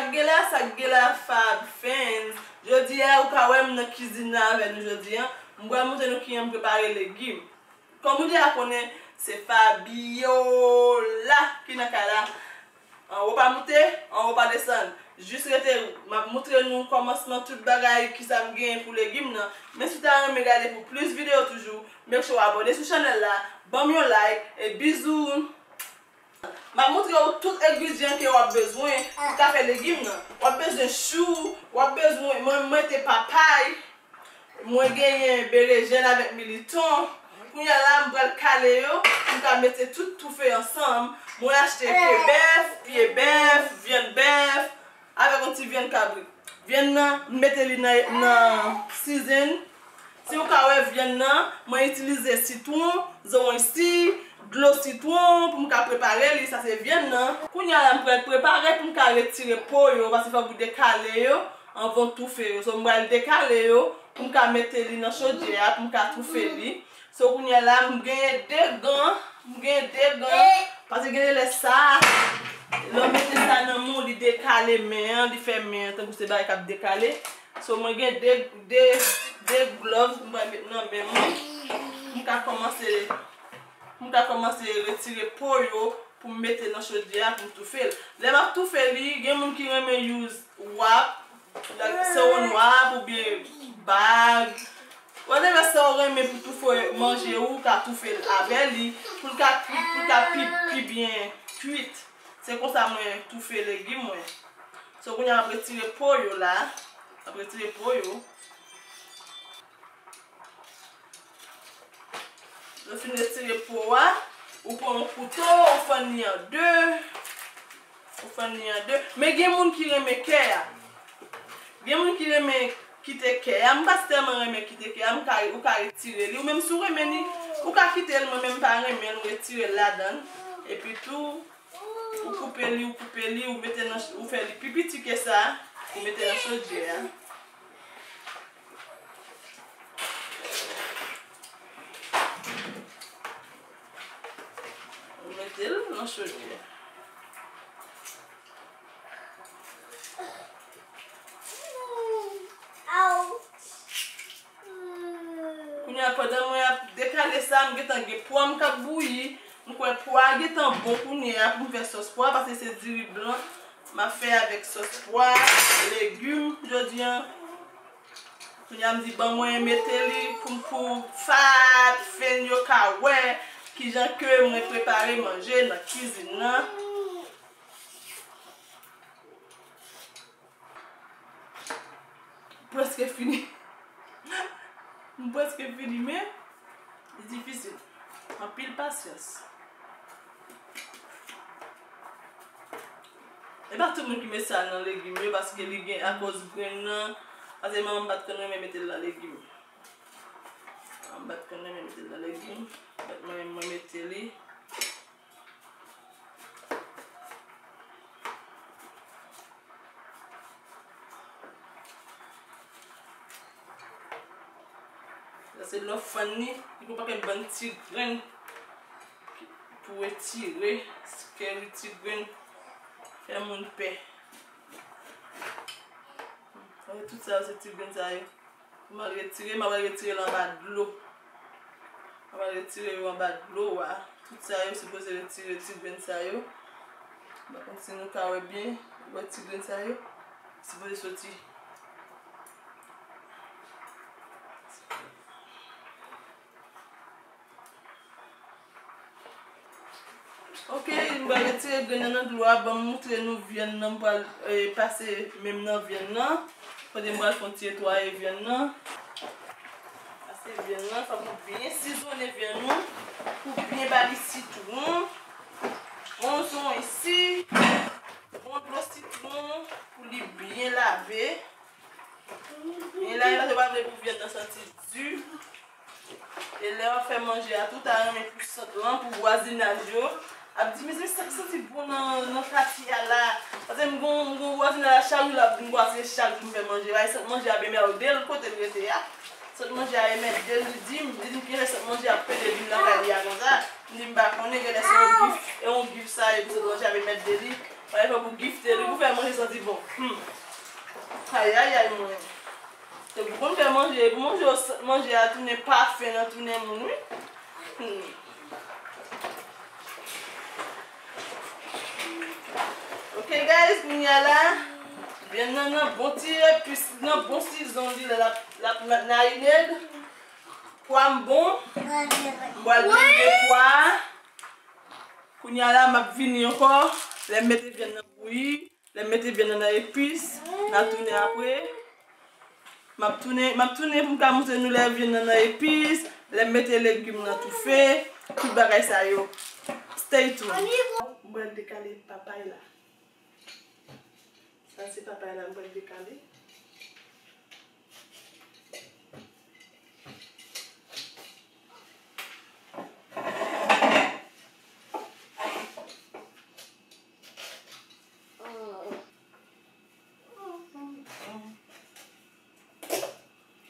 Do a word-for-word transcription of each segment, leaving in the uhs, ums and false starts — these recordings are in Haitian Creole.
Sa k gen la, sa k gen la, Fab Fans. Jodi a, ou ka wè m nan kizin nan avè nou jodi a. M pral montre nou kijan m prepare legim. Kòm ou deja konnen, se Fabiola ki nan kay la. Anwo pa moute, anwo pa desann. Jis rete, m ap montre nou kòmansman tout bagay, kisa m genyen pou legim nan. Men si w ta renmen gade pou plis videyo toujou, make sure w abòne sou chanèl la, ban m yon like, e bizou! M ap montre w tout engredyan ke w ap bezwen pou w ka fè legim nan. W ap bezwen chou, w ap bezwen, mwen, mwen mete papay, mwen genyen berejèn avèk militon. Kounye a la, m pral kale yo, pou m ka mete tout toufe ansanm. Mwen achte ke bèf, pye bèf, vyann bèf, avèk yon ti vyann kabrit. Vyann nan, m mete li nan, nan season. Si w ka wè vyann nan, mwen itilize sitwon, zoranj si, dlo sitwon pou m ka prepare li, sa se vyann nan. Kounye a la, m pral prepare pou m ka retire po yo, paske fòk ou dekale yo anvan w toufe yo. So, m pral dekale yo pou m ka mete li nan chodyè a, pou m ka toufe li. So, kounye a la, m genyen de gan, m genyen de gan, paske gen de lè sa, lè w mete sa nan men w, li dekale men an, li fè men an, tankou se bagay k ap dekale. So, mwen gen de, de, de glove m pral met nan men mwen. M ka kòmanse, m ka kòmanse retire po yo pou m mete nan chodyè a pou m toufe l. Lè m ap toufe li, gen moun ki renmen use wap, like, sewo nwa oubyen bag. Whatever sa w renmen pou toufe manje ou, ou ka toufe l avè li, pou l ka pi, pou l ka pi, pi byen kuit. Se konsa mwen toufe legim mwen. So, kounye a m ap retire po yo la. M ap retire po yo. Lè w fin retire po a, ou pran yon kouto, ou fann li an de. Ou fann li an de. Men gen moun ki renmen kè a. Gen moun ki renmen kite kè a. M pa tèlman renmen kite kè a. M ka, ou ka retire li. Ou menm si w renmen li, ou ka kite l. Mwen menm m pa renmen l. M retire l ladan l. Epi tou, ou koupe li, ou koupe li, ou mete nan, ou fè li pi piti ke sa, ou mete nan chodyè a. Ou mete l nan chodyè. Kounye a, pandan mwen ap dekale sa, m gentan gen pwa m k ap bouyi. M kwè pwa a gentan bon kounye a pou m fè sòs pwa, paske se diri blan m ap fè avèk sòs pwa, legim, jodi a. Kounye a, m di, ban mwen mete li pou, pou Fab Fans yo ka wè kijan ke mwen prepare manje nan kizin nan. Prèske fini. M prèske fini, men li difisil. Anpil pasyans. E pa tout moun ki met sa nan legim yo, paske li gen, akoz grenn nan, paske manman m pa t konn renmen mete l nan legim. Manman m pa t konn renmen mete l nan legim, but mwen, mwen mete li. Sa se lè w fann li, li gon pakèt bann ti grenn pou retire, kè li ti grenn fè moun pè. Sa se tout sa yo, se ti grenn sa yo. M al retire, m al retire l anba dlo. M al retire yo anba dlo a. Tout sa yo sipoze retire ti grenn sa yo. M pa konn si nou ka wè byen, ou wè ti grenn sa yo. Sipoze soti. Ok, m pral retire grenn nan nan dlo a. Ban m moutre nou vyann nan. M pral, eh, pase men m nan vyann nan. Kote m pral fè yon ti netwaye vyann nan. Pase vyann nan, fòk nou byen sizonnen vyann nou pou byen ba li sitwon. Bon zoranj si, bon dlo sitwon pou li byen lave. Byen lave, paske w pa vle pou vyann nan santi di. E lè w ap fè manje a tou, w ta renmen pou sant lan, pou vwazinaj yo ap di, "Mezanmi, sa k santi bon nan, nan katye a la?" Paske m gon, m gon vwazinaj la, chak jou l ap vin kwase, chak jou m fè manje. Ay, sant manje a byen mède l kote l rete a. Sant manje a enmède l, li di m, li di m, "Kilè sant manje a ap pede vin nan kay li a konsa?" M di, "M pa konnen, genlè se yon gif, e yon gif sa, epi sant manje a enmède li." Ay, fò pou gifte li, pou fè manje santi bon. Ayayay mwen. Depi w konn fè manje, epi manje, manje a tounen pafen nan tounen moun, wi. Hmm. Ok, guys, kounye a la, vyann nan nan bon ti epis, nan bon sizon li la, l ap, l ap ma-, marine. Pwa m bon, m pral blende pwa a. Kounye a la, m ap vini ankò, lè m mete vyann nan bouyi. Lè m mete vyann nan nan epis, n a tounen apre. M ap tounen, m ap tounen pou m ka montre nou lè vyann nan nan epis, lè m mete legim nan toufe, tout bagay sa yo. Stay tuned. M pral dekale papay la. Sa se papay la m pral dekale.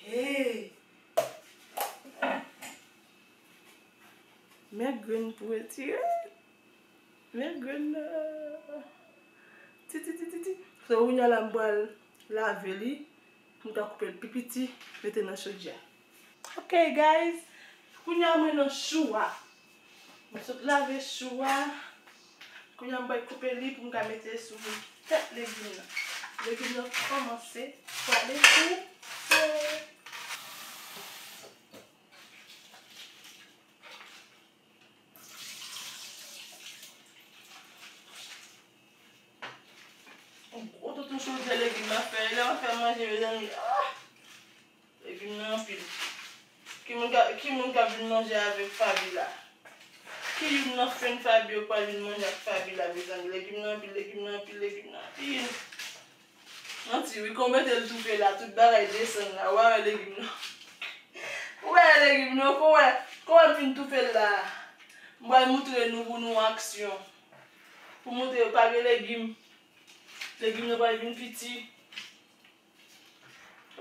Hey! Men grenn pou retire. Men grenn nan. Ti, ti, ti, ti, ti. So, kounye a la, m pral lave li. Pou m ka koupe l pi piti, mete nan chodyè. Ok, guys. Kounye a mwen nan chou a. Mwen sot lave chou a. Kounye a m pral koupe li pou m ka mete sou tèt legim nan. Legim nan kòmanse pwale tou. Yon gwo toutou chodyè legim nan fè. Lè mwen fè manje, mezanmi. Ah! Legim nan anpil. Ki moun ka, ki moun k ap vin manje avèk Faby la? Ki youn nan fan Faby yo k pral vin manje ak Faby la, mezanmi? Legim nan anpil, legim nan anpil, legim nan anpil. Manti, wi, kon mete l toufe la, tout bagay desann la. Ou pa wè legim nan? Ou pa wè legim nan? Kon wè, kon wè m fin toufe l la. M pral moutre nou pou nou aksyon. Pou moutre yo pa gen legim. Legim nan pral vin piti.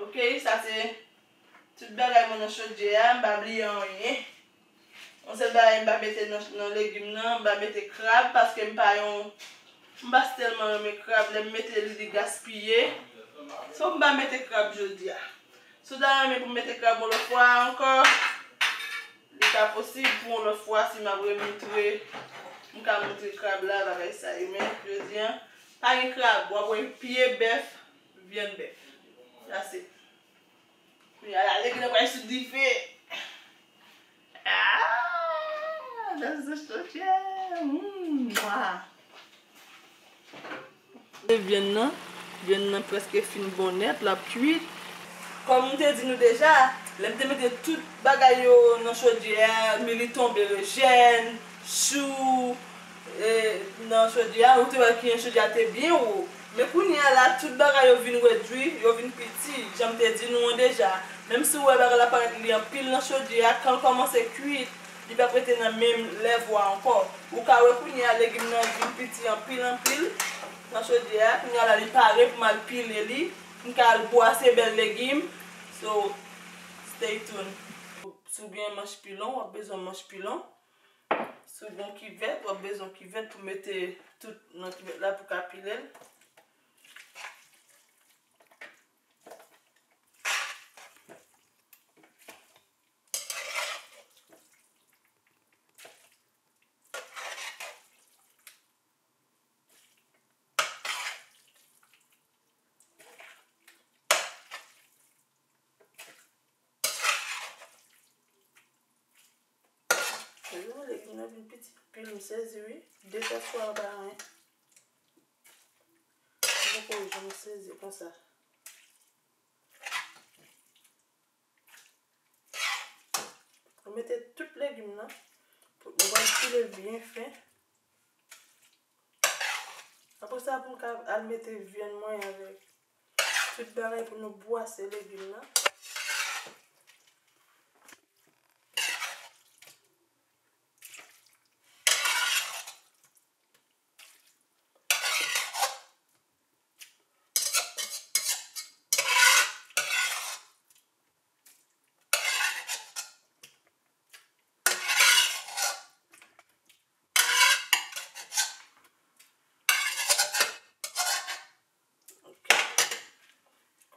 Ok, sa se tout bagay mwen nan chodyè a, m pa bliye anyen. Yon sèl bagay m pa mete nan, nan legim nan, m pa mete krab, paske m pa yon, m pa tèlman renmen krab, lè m mete li, li gaspiye. So, m pa mete krab jodi a. Si w ta renmen pou m mete krab yon lòt fwa ankò, li ka posib pou yon lòt fwa, si m ap remoutre, m ka moutre krab la, bagay sa yo. Men, jodi a, pa gen krab, w ap wè pye bèf, vyann bèf. That's it. Kounye a la, legim nan pral sou dife. Ah, that's the stuff, yeah. Mm, mwah. E vyann nan, vyann nan prèske fin bon nèt, l ap kuit. Kòm m te di nou deja, lè m te mete tout bagay yo nan chodyè a, mi li tonbe, jèn, chou, e, nan chodyè a, ou te wè kijan chodyè a te byen wo. Men kounye a la, tout bagay yo vin redwi, yo vin piti, jan m te di nou an deja. Menm si w wè bagay la parèt li anpil nan chodyè a, kan l kòmanse kuit, li p ap rete nan menm lèv ou a ankò. Ou ka wè kounye a legim nan vin piti anpil, anpil nan chodyè a. Kounye a la, li pare pou m al pile li. M ka al bwase bèl legim. So, stay tuned. Si w gen manch pilon, w ap bezwen manch pilon. Si w gen kivèt, w ap bezwen kivèt pou mete tout nan kivèt la pou ka pile l. Mezanmi, legim nan vin piti anpil, m sezi wi. De tèt swa anba anyen. M poko janm sezi konsa. Mwen mete tout legim nan. Mwen pral pile l byen fen. Apre sa, pou m ka al mete vyann mwen avèk tout bagay pou nou bwase legim nan. Ok.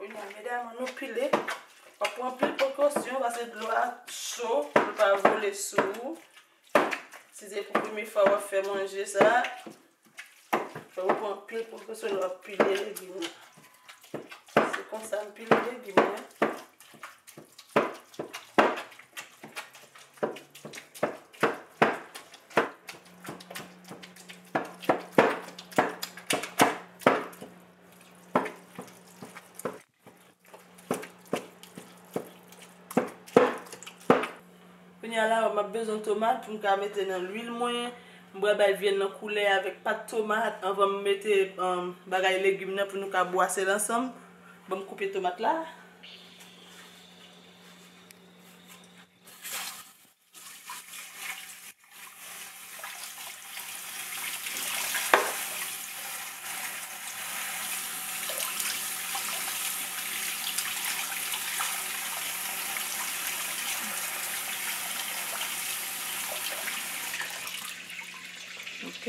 Kounye a, medam, ann nou pile. W ap pran anpil prekosyon paske dlo a cho, pou l pa vole sou ou. Si se pou premye fwa w ap fè manje sa, fò w pran anpil prekosyon lè w ap pile legim nan. Se konsa m pile legim mwen. Kounye a la, m ap bezwen tomat pou m ka mete nan lwil mwen. M pral bay vyann nan koulè avèk pat tomat anvan m mete, um, bagay legim nan pou nou ka bwase l ansanm. Ban m koupe tomat la. Ok.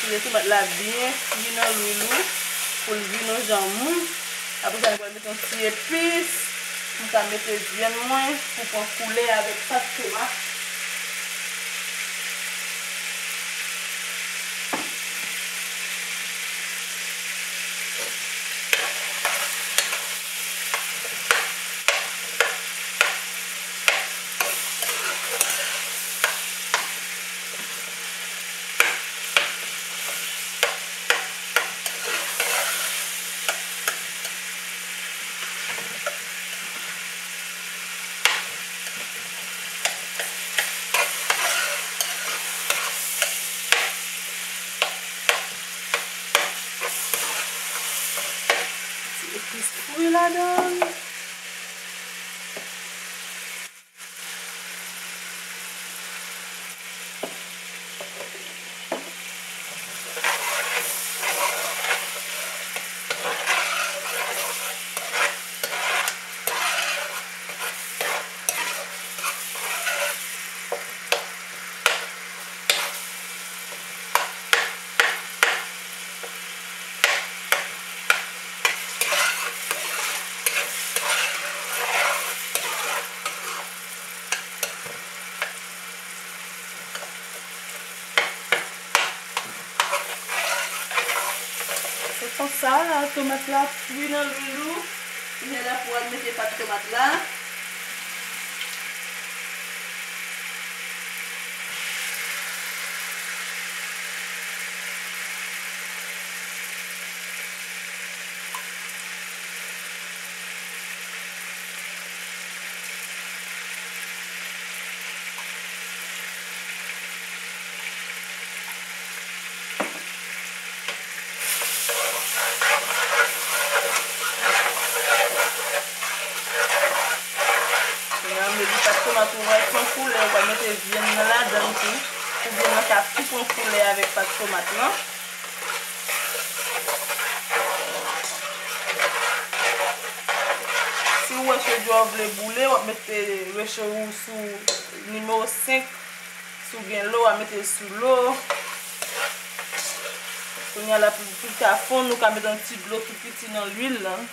File tomat la byen fri nan lwil ou pou l vin yon jan mou. Apre sa, nou pral mete yon ti epis. M ka mete vyann mwen pou pran koulè avèk pat tomat. Ti epis fri ladan l. Se konsa, tomat la ap fri nan lwil ou. Kounye a la pou w al mete pat tomat la. Kounye a, m di pat tomat ou wè pran koulè, ou pral mete vyann nan ladan l tou, pou vyann nan ka tou pran koulè avèk pat tomat lan. Si w wè recho w vle boule, w ap mete recho ou sou nimewo senk, si w gen lo, w ap mete l sou lo. Kounye a la, pou, pou l ka fonn, ou ka mete yon ti dlo tou piti nan lwil lan.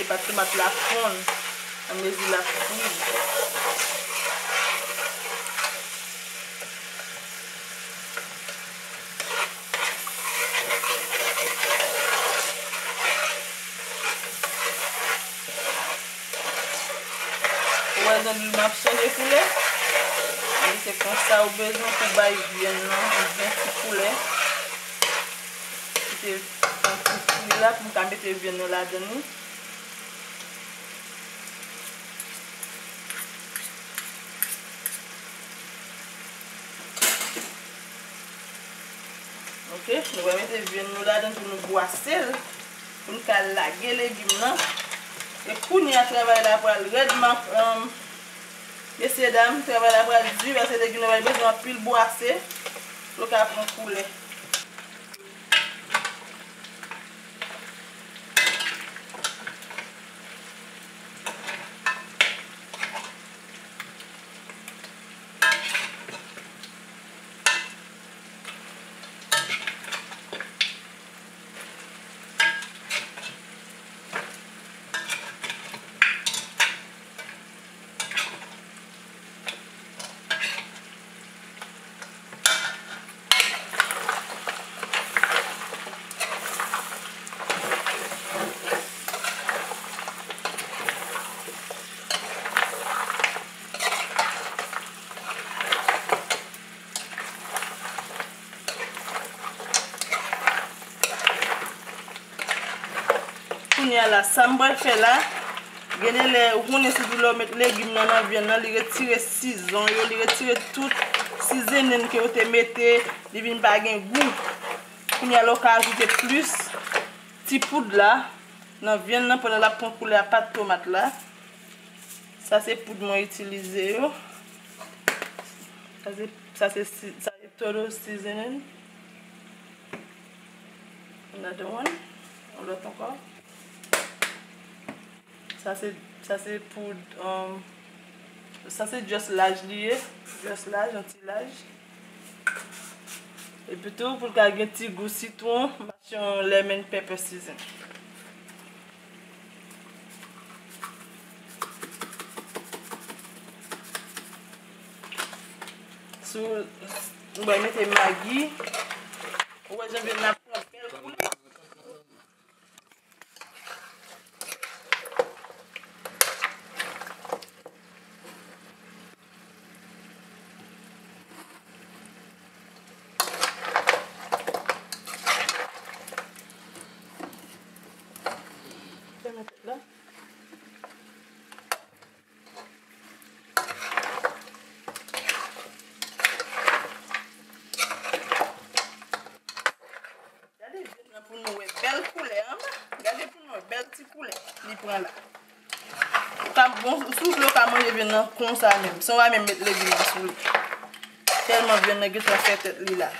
Pat tomat la fonn anmezi l ap fri. Ou wè zanmi m ap chanje koulè. E se konsa ou bezwen pou bay vyann nan yon byen ti koulè. Kite yon ti fri la pou m ka mete vyann nan ladan li. Ok, nou va mete vyann nou ladan pou nou bwase l, pou n ka lage legim nan. E kounye a, travay la pral rèd, ma, um, mesye dam, travay la pral di, paske legim nan pral bezwen anpil bwase pou l ka pran koulè. Kounye a la, sa m pral fè la, gen de lè, ou konnen sitou lè w met legim nan nan vyann nan, li retire sizon yo, li retire tout sizenin ke w te mete, li vin pa gen gou. Kounye a la, w ka ajoute plis ti poud la nan vyann nan pandan l ap pran koulè a pat tomat la. Sa se poud mwen itilize yo. Sa se, sa se si-, sa se total seasoning. Another one. Yon lòt ankò. Sa se, sa se poud, um, sa se just laj li ye. Just laj, yon ti laj. Epi tou, pou l ka gen ti gou sitwon, m ap yon lemon pepper season. Sou, mwen mete magi. Ou wè jan vyann nan pran bèl koulè. Fèmen tèt la. Gade vyann nan pou nou wè bèl koulè an. Gade pou nou wè bèl ti koulè li pran la. Ou ka, bon, si w vle, ou ka manje vyann nan konsa menm, san w pa menm met legim nan sou li. Tèlman vyann nan gentan fè tèt li la.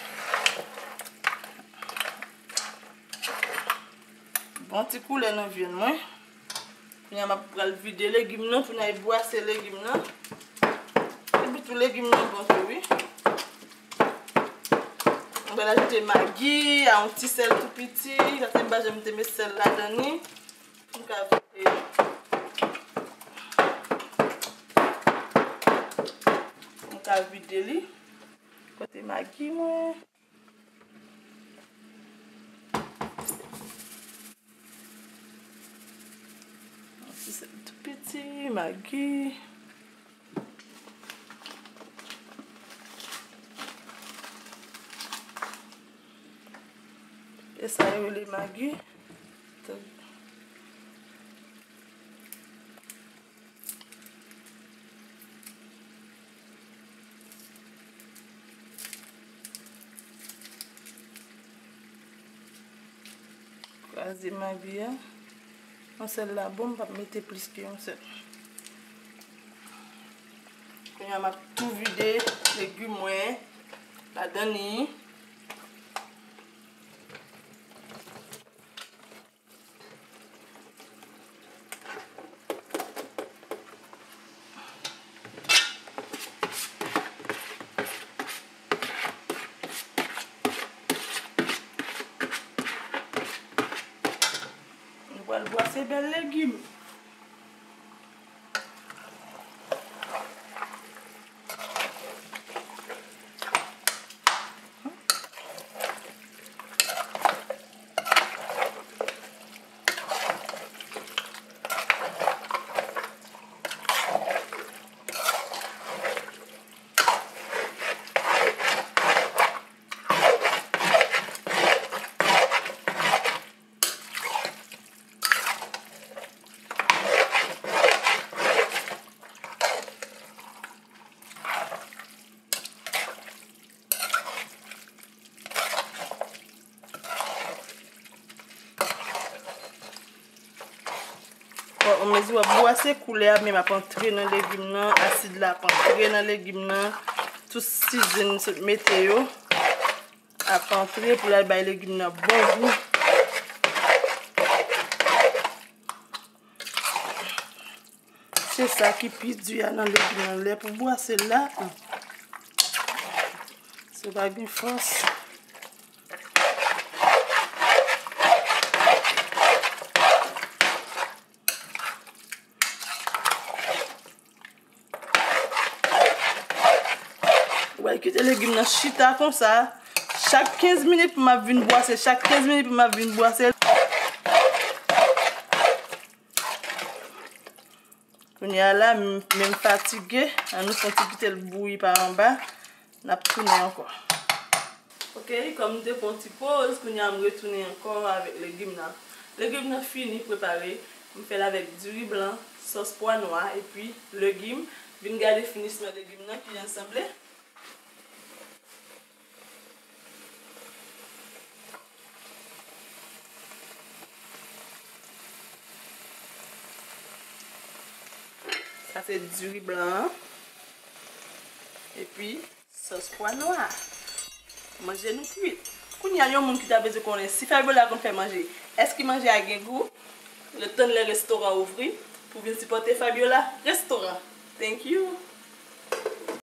Bon ti koulè nan vyann mwen. Kounye a m ap pral vide legim nan pou n al bwase legim nan. Epi tou legim nan bon tou wi. Mwen pral ajoute magi a, yon ti sèl tou piti, paske m pa janm te met sèl ladan li. M ka vide. M ka vide li. Kote magi mwen? Ti sèl tou piti, magi. E sa yo rele magi. Kraze magi a. Yon sèl la bon, m p ap mete plis ke yon sèl. Kounye a, m ap tou vide legim mwen ladan li. Nou pral bwase bèl legim. Omezi w ap bwase, koulè a menm ap antre nan legim nan, asid la ap antre nan legim nan, tout sizin sot mete yo ap antre pou l al bay legim nan bon gou. Se sa ki pi di a nan legim nan. Lè pou bwase l la, se pa gen fòs. Ou wè, kite legim nan chita konsa. Chak kenz minit pou m ap vin bwase, chak kenz minit pou m ap vin bwase. Kounye a la, m, men m fatige. An nou fè yon ti kite l bouyi pa anba. N ap tounen ankò. Ok, kòm m te pran yon ti poz, kounye a m retounen ankò avèk legim nan. Legim nan fini prepare. M fè l avèk diri blan, sòs pwa nwa, epi legim. Vin gade finisman legim nan, kijan l sanble. Sa se diri blan an. Epi sòs pwa nwa. Manje nou kwit. Kounye a, yon moun ki ta bezwen konnen si Fabiola konn fè manje, èske manje a gen gou? Le tan lè restoran ouvri pou vin sipòte Fabiola restoran. Thank you.